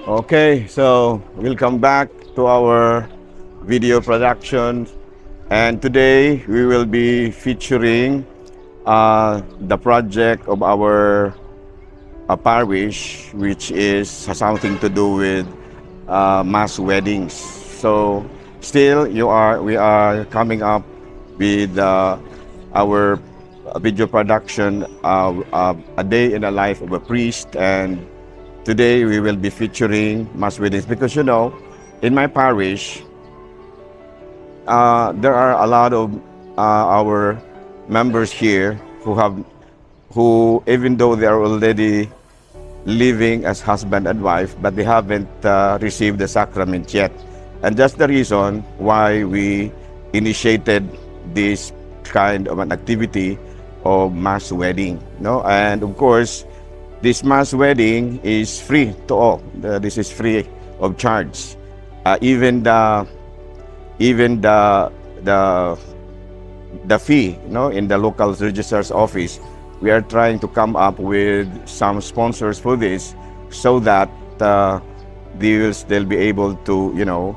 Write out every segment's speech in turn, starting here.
Okay, so welcome back to our video production. And today we will be featuring the project of our parish, which is has something to do with mass weddings. So still, you are we are coming up with our video production, a day in the life of a priest, and today we will be featuring mass weddings because in my parish, there are a lot of our members here who, even though they are already living as husband and wife, but they haven't received the sacrament yet. And that's the reason why we initiated this kind of an activity of mass wedding. No? And of course, this mass wedding is free to all. This is free of charge. Even the fee, no, in the local registrar's office, we are trying to come up with some sponsors for this so that they will still be able to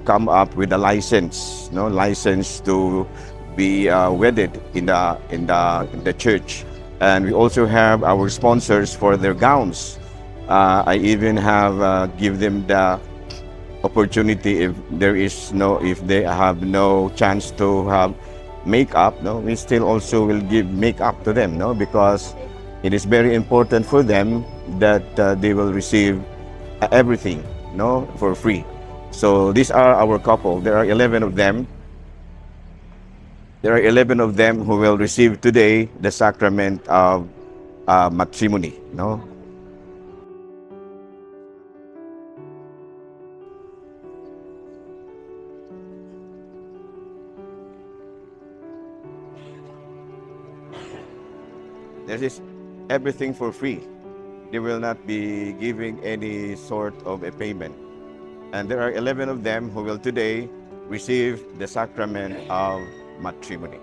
come up with a license, no, license to be wedded in the church. And we also have our sponsors for their gowns. I even have give them the opportunity if there is no if they have no chance to have makeup, no, we still also will give makeup to them, no, because it is very important for them that they will receive everything, no, for free. So these are our couple. There are 11 of them. There are 11 of them who will receive today the sacrament of matrimony, no. This is everything for free. They will not be giving any sort of a payment. And there are 11 of them who will today receive the sacrament of matrimony.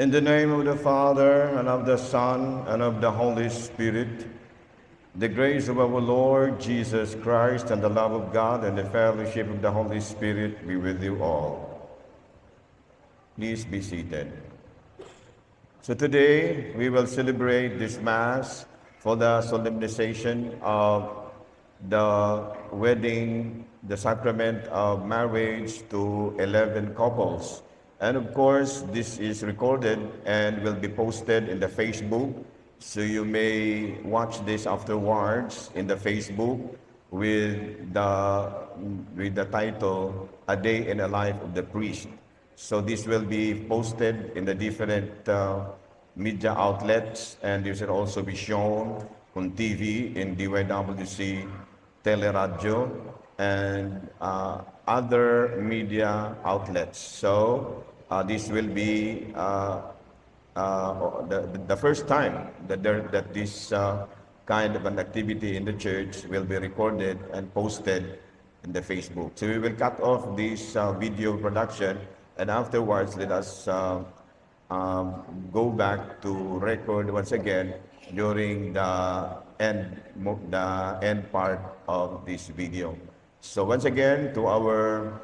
In the name of the Father, and of the Son, and of the Holy Spirit, the grace of our Lord Jesus Christ, and the love of God, and the fellowship of the Holy Spirit be with you all. Please be seated. So today, we will celebrate this Mass for the solemnization of the wedding, the sacrament of marriage to 11 couples. And of course, this is recorded and will be posted in the Facebook. So you may watch this afterwards in the Facebook with the title, "A Day in the Life of the Priest." So this will be posted in the different media outlets, and this will also be shown on TV in DYWC Teleradyo and other media outlets. So this will be the first time that this kind of an activity in the church will be recorded and posted in the Facebook. So we will cut off this video production, and afterwards let us go back to record once again during the end part of this video. So once again, to our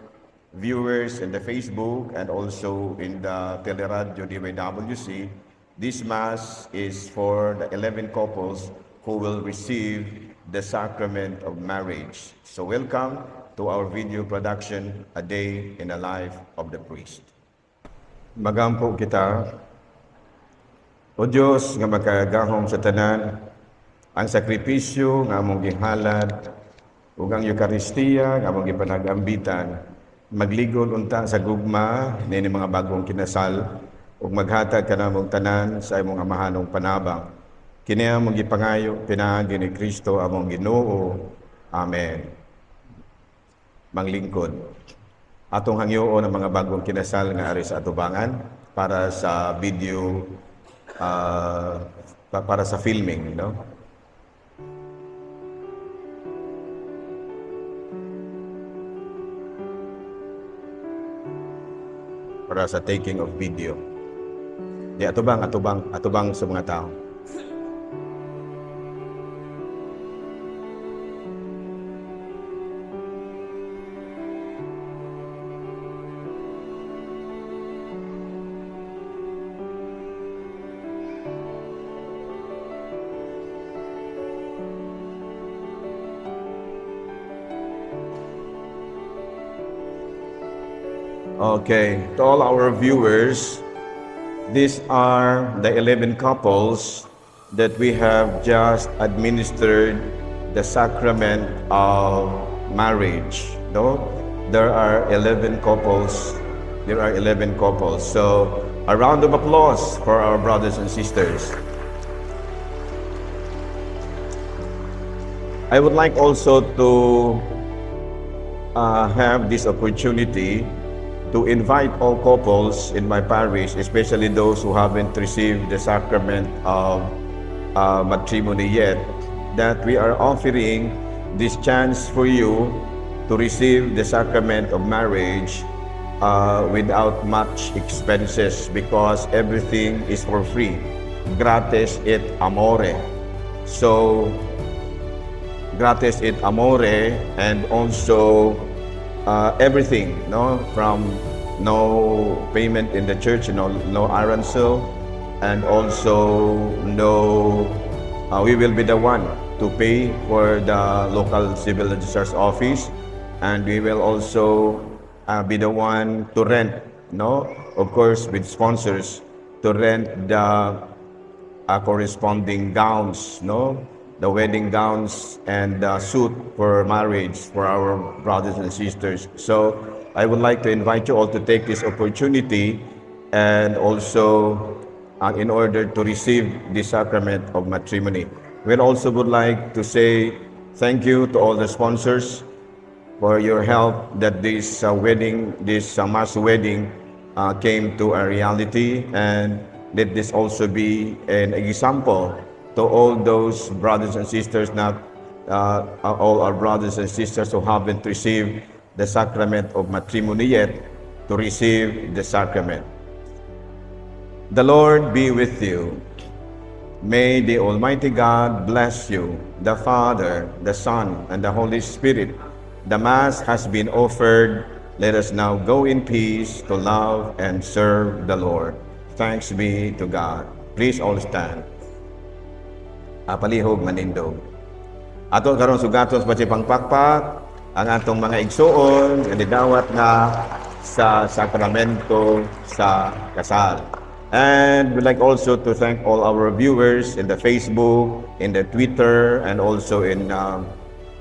viewers in the Facebook and also in the Teleradyo DYWC, this Mass is for the 11 couples who will receive the sacrament of marriage. So welcome to our video production, "A Day in the Life of the Priest." Magampo kita. O Diyos nga makagagahom sa tanan, ang sakripisyo nga among gihalad ug ang Eukaristiya nga among gipanagambitan, magligon unta sa gugma niini mga bagong kinasal ug maghatag kanamong tanan sa imong amahanong panabang. Kini among gipangayo pinaagi ni Kristo among Ginoo. Amen. Manglingkod. Atong hangyoon ang mga bagong kinasal nga ari sa atubangan para sa video, para sa filming, no? Para sa taking of video. Di atubang, atubang, atubang sa mga tao. Okay, to all our viewers, these are the 11 couples that we have just administered the sacrament of marriage. No? There are 11 couples. There are 11 couples. So, a round of applause for our brothers and sisters. I would like also to have this opportunity to invite all couples in my parish, especially those who haven't received the sacrament of matrimony yet, that we are offering this chance for you to receive the sacrament of marriage without much expenses because everything is for free. Gratis et amore. So, gratis et amore, and also everything, no, from no payment in the church, no arancel, and also no, we will be the one to pay for the local civil registrar's office, and we will also be the one to rent, no, of course with sponsors, to rent the corresponding gowns, no? The wedding gowns and the suit for marriage for our brothers and sisters. So I would like to invite you all to take this opportunity and also in order to receive the sacrament of matrimony. We also would like to say thank you to all the sponsors for your help that this wedding, this mass wedding, came to a reality, and let this also be an example to all those brothers and sisters, not all our brothers and sisters who haven't received the sacrament of matrimony yet, to receive the sacrament. The Lord be with you. May the Almighty God bless you, the Father, the Son, and the Holy Spirit. The Mass has been offered. Let us now go in peace to love and serve the Lord. Thanks be to God. Please all stand. Ah, palihog manindog. Ato karon sugaton sa pangpakpak ang atong mga igsuon nga nidawat na sa sakramento sa kasal. And we'd like also to thank all our viewers in the Facebook, in the Twitter, and also in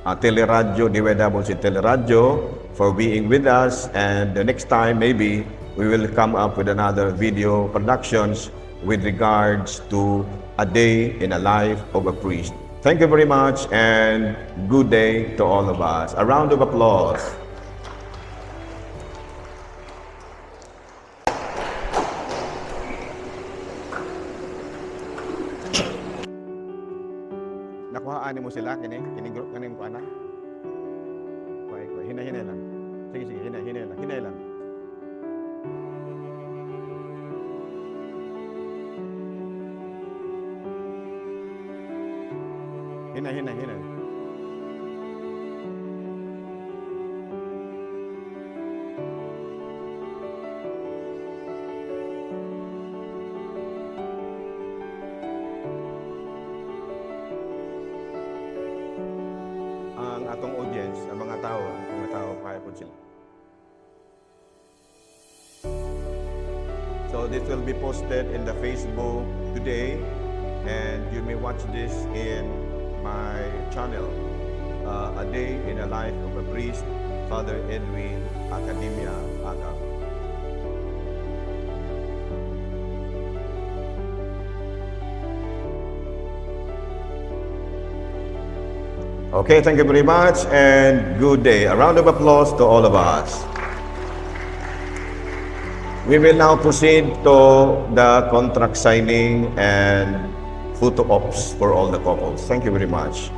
Teleradyo, DYWC Teleradyo, for being with us. And the next time, maybe, we will come up with another video productions with regards to a day in the life of a priest. Thank you very much and good day to all of us. A round of applause. Nakuhaan mo sila kini kini group kaning kuana. Kuay kuay, hinay hinay lang. Sige sige, hinay hinay lang, hinay lang. Hinay hinay hinay. Ang atong audience, ang mga tao kaya po sila. So this will be posted in the Facebook today, and you may watch this in my channel, A Day in the Life of a Priest, Father Edwin Academia Acab. Okay, thank you very much and good day. A round of applause to all of us. We will now proceed to the contract signing and photo ops for all the couples. Thank you very much.